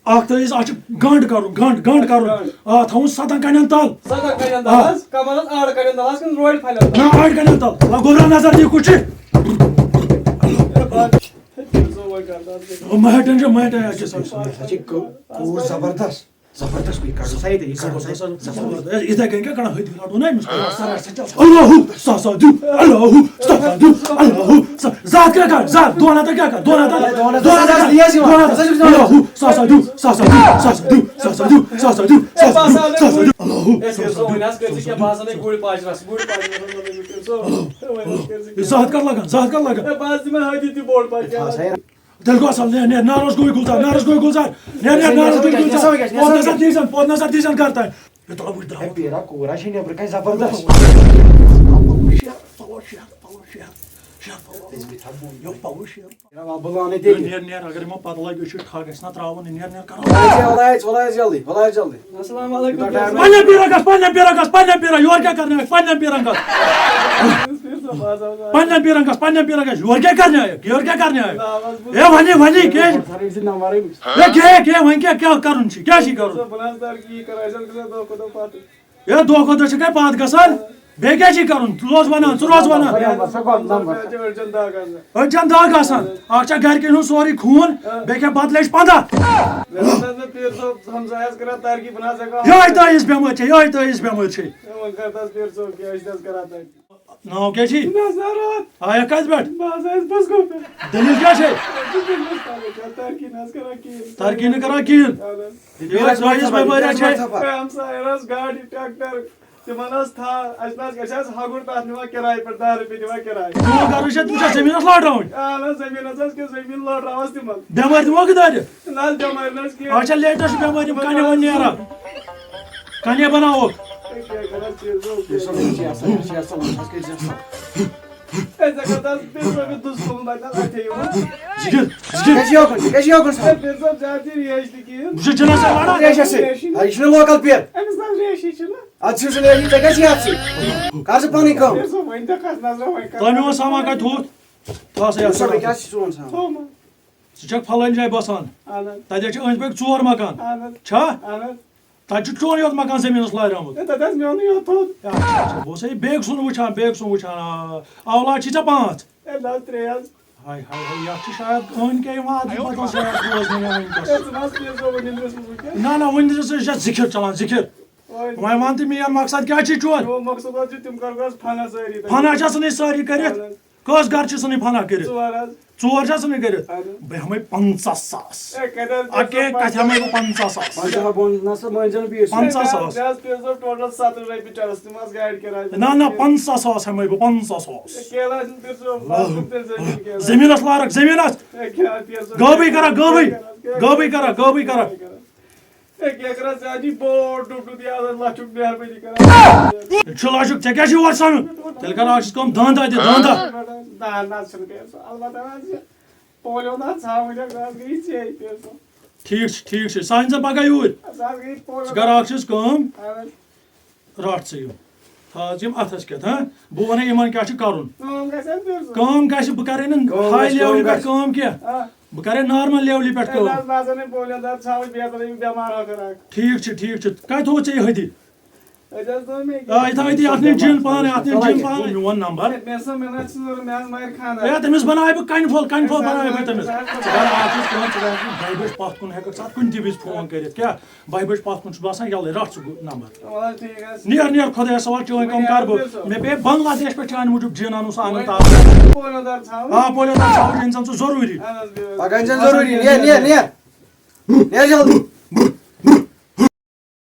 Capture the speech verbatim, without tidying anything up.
اکھ تھٲیِس، اَتھ چھُ گنٛڈ کرُن، گنٛڈ، گنٛڈ کرُن۔ گنٛڈ۔ آ، تھاوُن سَتَن کَنٮ۪ن تَل۔ سَتَن کَنٮ۪ن آ۔ تَل حظ، کَمَن حظ؟ آڑٕ کَنٮ۪ن تَل حظ کِنہٕ روڈِ پھَلٮ۪ن تَل؟ نہ، آڑٕ کَنٮ۪ن تَل۔ وۄنۍ گوٚبرا نظر دِ کُس چھُ۔ ہے، بَس۔ ہے، تٔمۍ سُنٛد وۄنۍ کَر تَتھ۔ او، مہٹن چھُ، مہٹن اَتہِ چھُ سُہ۔ یہِ ہسا چھِ کو-، کوٗر زبردست۔ زبردست، یہِ کَڑو سا ییٚتہِ، یہِ کَڑو سا ییٚتہِ۔ زبردست۔ یِتھَے کٔنۍ کیٛاہ کَڑان؟ ہُتہِ رَٹو نا أمِس۔ اللہ سا سا دیو، اللہ سا سا دیو، اللہ سا، زٕ ہَتھ کیٛاہ کَر؟ زٕ ہَتھ، دۄن ہَتَن کیٛاہ کَر؟ دۄن ہَتَن، دۄن ہَتَن دۄن ہَتَن سا سا دیو، دۄن ہَتَن۔ اللہ سا سا دیو، سا سا دیو، سا سا دیو، سا سا دیو، سا سا دیو، سا سا دیو، سا سا دیو۔ اللہ سا سا دیو۔ ہے، تٔمۍ سُنٛد وۄنۍ حظ کٔرۍ زِ کینٛہہ، بہٕ ہسا نَے گُرۍ پاجرَس، گُرۍ پاجرَس ہسا نَے بہٕ تٔمۍ سُنٛد۔ وۄنۍ حظ کٔرۍ زِ یہِ زٕ ہَتھ کَر لَگان؟ زٕ ہَتھ کَر لَگان؟ ہے، بہٕ حظ دِمَے ہٲدی تہِ بوٚڑ پَتہٕ کیٛاہ لَگہِ؟ تیٚلہِ گوٚو اَصٕل، نیر، نیر، نارس گوٚوٕے گُلزار، نارس گوٚوٕے گُلزار، نیر، نیر، نارس گوٚوٕے گُلزار۔ پوٚت نظر دیٖزٮ۪ن، پوٚت نظر دیٖزٮ۪ن گرٕ تام۔ یہِ ترٛاو وٕچھ، درٛاو۔ ہے، پیرا کوٗر ہا چھِ نیٚبرٕ کَنہِ زبردست۔ پَلو شیرٕ، پَلو شیرٕ، پَلو شیرٕ، شیرٕ پَلو۔ یہِ پَلو شیرٕ۔ پیرا وَلہٕ بہٕ لونَے تیٚلہِ۔ نیر، نیر، اگر یِمن پَتہٕ لَگہِ، أسۍ چھِ ٹھگ، اَسہِ نا ترٛاوُن، نیر، نیر، کَرو۔ وَلہٕ حظ، وَلہٕ حظ، وَلہٕ حظ جلدی، وَلہٕ حظ جلدی۔ السلام علیکم۔ پننٮ۪ن پیٖرن گژھ، پننٮ۪ن پیٖرن گژھ، پننٮ۪ن پیٖرن، یورٕ کیٛاہ کرنہِ آسہِ؟ پننٮ۪ن پیٖرن گژھ۔ پننٮ۪ن پیٖرن گژھ، پننٮ۪ن پیٖرن گژھ، یورٕ کیٛاہ کرنہِ آیکھ؟ یورٕ کیٛاہ کرنہِ آیکھ؟ ہے، وَنی، وَنی، کیٛازِ؟ ہے، کیٛاہ، کیٛاہ، وَنہِ کیٛاہ، کیٛاہ کرُن چھُ؟ کیٛاہ چھُ کرُن؟ ہے، دۄہ کھۄتہٕ دۄہ چھِ گٔے پَتھ گژھان۔ بیٚیہِ کیٛاہ چھِ کرُن؟ ژٕ روز وَنان، ژٕ روز وَنان۔ أڑجن دَگ آسان۔ اَکھ چھا گرِکٮ۪ن ہُنٛد سورُے خوٗن، بیٚیہِ کیٛاہ بدلے چھِ پنٛداہ۔ مےٚ دوٚپ نہ حظ، مےٚ پیٖر صٲب، ہمسایہِ آسہٕ کران ترقی، بہٕ نہ حظ ہٮ۪کہٕ ہا۔ یِہوٚے تٔہٕنٛز بٮ۪مٲرۍ چھےٚ، یِہوٚے تٔہٕنٛز بٮ۪مٲرۍ چھےٚ۔ ہے، وۄنۍ کر تس پیٖر صٲب کینٛہہ، أسۍ تہِ حظ کران ترقی۔ ناو کیٛاہ چھِ؟ نظارات۔ آیا کتہِ پٮ۪ٹھ؟ بہٕ حظ آیس بسگو پٮ۪ٹھ۔ دٔلیٖل کیٛاہ چھے؟ ترقی نہ حظ کران کِہیٖنۍ۔ ترقی نہٕ کران کِہیٖنۍ۔ اہن حظ۔ یہِ ٲس رٲیِس بٮ۪مٲرۍ چھے۔ ہے، ہمساین ٲس گاڑِ، ٹریکٹر، تِمن ٲس تھار، اَسہِ نہ حظ، أسۍ حظ ہگُر تتھ نِوان کِراے پٮ۪ٹھ، دَہ رۄپیہِ دِوان کِراے۔ چون گرٕ چھا، تِم چھا زٔمیٖنس لوٹراوٕنۍ؟ اہن حظ، زٔمیٖنس حظ کِنہٕ زٔمیٖن لوٹراوس تِمن۔ بٮ۪مٲرۍ دِمو کہِ دٲرِتھ؟ نہ حظ، بٮ۪مٲرۍ نہ حظ کِہیٖنۍ۔ اچھا، لیٹسٹ بٮ۪مٲرۍ یِم کَنہِ وَنہِ نیران۔ کَنہِ بَناووکھ۔ ہے، کیٛاہ کَرو، چیٖز گوٚو، ہے، سۄ چھِ آسان، یہِ چھِ آسان، وۄنۍ چھَس کٔرۍ زِ آسان۔ ہے، ژےٚ کَتھ حظ پیٚیہِ سۄ مےٚ دُس تُلُن، بہٕ کَتھ اَتھے یِوان۔ ذِکِر، ذِکِر۔ کیٛاہ چھِ یوکُن؟ کیٛاہ چھِ یوکُن ہے، سا؟ پیٚیہِ سۄ زیادٕ تہِ ریش تہِ کِہیٖنۍ۔ بہٕ چھُس جِنَس سۭتۍ لڑان۔ ریش آسہِ۔ ریشی چھُنہٕ۔ آ، یہِ چھُنہٕ لوکل پیٖر۔ أمِس نہ حظ ریشی چھُنہٕ۔ اَدٕ چھُس نہٕ ریشی، ژےٚ کیٛاہ چھِ یَتھ سۭتۍ؟ کَر ژٕ پَنٕنۍ کٲم۔ پیٚیہِ سۄ وۄنۍ تہِ کھَس نظرا وۄنۍ کَر۔ تۄہہِ میون سامان کَتہِ تھوٚوُتھ؟ تھاو سا یَتھ ژٕ سۭتۍ۔ کیٛاہ چھِ سون سامان؟ تھوٚومُت۔ ژٕ چھَکھ فلٲنۍ جایہِ بسان۔ اہن حظ۔ تَتہِ چھِ أنٛدۍ پٔکۍ ژور مکان۔ اہن حظ۔ چھا؟ اہن حظ۔ تَتہِ چھُ چونُے یوت مکان زٔمیٖنَس لارِ آمُت۔ ہے، تَتہِ حظ میونُے یوت تھوٚد۔ اچھا، اچھا، بہٕ اوسَے بیٚکہِ سُنٛد وٕچھان، بیٚکہِ سُنٛد وٕچھان۔ آ، اولاد چھِ ژےٚ پانٛژھ؟ ہے، نہ حظ، ترٛےٚ حظ۔ ہاے، ہاے، ہاے، یَتھ چھِ شاید أہنٛدۍ کیٛاہ یِوان، اَتھ چھِ پَتہٕ شاید بوزنہٕ یِوان وٕنکیٚس۔ ہے، ژٕ نہ حظ پیٚیہِ سو وۄنۍ نِندرَس منٛز وٕنکیٚس۔ نہ، نہ، وٕنہِ چھُس یہِ چھا ذِکِر چَلان، ذِکِر۔ وۄنۍ۔ وۄنۍ وَن تہٕ میون مقصد کیٛاہ چھُے چون؟ میون مقصد حظ چھُ تِم کَرٕ بہٕ حظ فنا سٲری تَتہِ۔ فنا چھا ژٕ نٕے سٲری کٔرِتھ؟ اہن حظ۔ کٔژ گرٕ چھِ ژٕ نہٕ فنا کٔرِتھ؟ ژور حظ۔ ژور چھا ژٕ نہٕ کٔرِتھ؟ اہن حظ۔ بہٕ ہٮ۪مَے پنٛژاہ ساس۔ ہے، کَتہِ حظ اَکے کَتھِ ہٮ۪مَے بہٕ پنٛژاہ ساس۔ وۄنۍ چھُ ہا بۄن نَسا مٲنۍ زیو نہٕ بیٚیِس۔ پنٛژاہ ساس۔ مےٚ حظ پیٚیہِ سو ٹوٹل ستتھ رۄپیہِ چَرَس، تِم حظ گاڑِ کِراے۔ نہ، نہ، پنٛژاہ ساس ہٮ۪مَے بہٕ، پنٛژاہ ساس۔ ہے، کینٛہہ نہ حظ چھُنہٕ، کٔرۍ زیو، بَس کٔرۍ زیو زٔمیٖن کینٛہہ نہ۔ زٔمیٖنَس لارَکھ، زٔمیٖنَس۔ ہے، کینٛہہ نہ، کینٛہہ نہ۔ غٲبٕے کَرَکھ، غٲبٕے۔ کینٛہہ نہ، کینٛہہ نہ۔ غٲبٕے کَرَکھ، غٲبٕے کَرَکھ۔ ہے، کینٛہہ کَرَکھ، ژٕ حظ چھُے بوٚڑ ٹُکٹُک، یہِ حظ لَچھُک مہربٲنی کَران۔ چھُ لَچھُک، ژےٚ کیٛاہ چھُے اورٕ سَنُن؟ تیٚلہِ کَرو اَکھ چیٖز کٲم، دَنٛد اَتہِ، دَنٛد۔ نہ، نہ، چھُنہٕ کینٛہہ، البتہ حظ یہِ پولیو نہ حظ ژھاوٕج اَکھ، سۄ حظ گٔیے ژے، پیٚیہِ سۄ۔ ٹھیٖک چھُ، ٹھیٖک چھُ، سُہ أنۍ زَن پَگاہ یوٗرۍ۔ اَدٕ سا حظ گٔیے پولیو۔ ژٕ کَر اَکھ چیٖز کٲم، اَہَن حظ۔ رَٹھ ژٕ یِم۔ تھاو ژٕ یِم اَتھَس کٮ۪تھ، ہاں؟ بہٕ وَنَے یِمَن کیٛاہ چھُ کَرُن۔ کٲم گژھِ حظ بِرزٕ۔ کٲم گژھِ، بہٕ کَرَے نہٕ کٲم ہاے گژھِ، لیولہِ کٲم پٮ۪ٹھ گژھِ۔ کٲم کینٛہہ۔ آ۔ بہٕ کَرَے نارمل لیولہِ پٮ۪ٹھ ہے، کٲم۔ نہ حظ، نہ حظ، اَنٕنۍ بولیو دار ژھاوٕج بیترِ، یِم بٮ۪مار ہۄکھان اَکھ۔ ٹھیٖک چھُ، ٹھیٖک چھُ۔ کَتہِ تھوٚوُتھ ژےٚ یہِ ہُدی؟ أسۍ حظ دوٚپ مےٚ آ، یہِ تھاو أتی، اَتھ نِم جِن پانَے، اَتھ نِم جِن پانَے۔ میون نمبر۔ ہے، مےٚ سا، مےٚ نہ حظ چھِ ضوٚرَتھ، مےٚ حظ مارِ خانٛدار۔ ہے، تٔمِس بَناوٕ بہٕ کَنہِ پھوٚل، کَنہِ پھوٚل بَناوٕ بہٕ تٔمِس۔ ژٕ کَر اَکھ چیٖز کٲم، ژٕ کَر اَکھ چیٖز، دَہہِ بَجہِ پَتھ کُن ہٮ۪کَکھ ژٕ اَتھ کُنہِ تہِ وِزِ فون کٔرِتھ۔ کیٛاہ؟ بَہہِ بَجہِ پَتھ کُن چھُس بہٕ آسان یَلَے، رَٹھ ژٕ گُ-، نمبر۔ وَلہٕ حظ، ٹھیٖک حظ۔ نیر، نیر، خۄدایَس حوالہٕ، چٲنۍ کٲم کَرٕ بہٕ۔ مےٚ پیٚیہِ بنٛگلہ دیش پٮ۪ٹھ چانہِ موٗجوٗب جِن اَنُن، سُہ اَنُن تازٕ۔ پولیو دار ژھاوُن۔ آ، پولیو دار ژھاوُن أنۍ زَن ژٕ ضروٗری۔ اَہَن حظ، بِہِو حظ۔ پَگاہ أنۍ زَن ضروٗری، نیر، نیر، نیر۔ نیر جلدی۔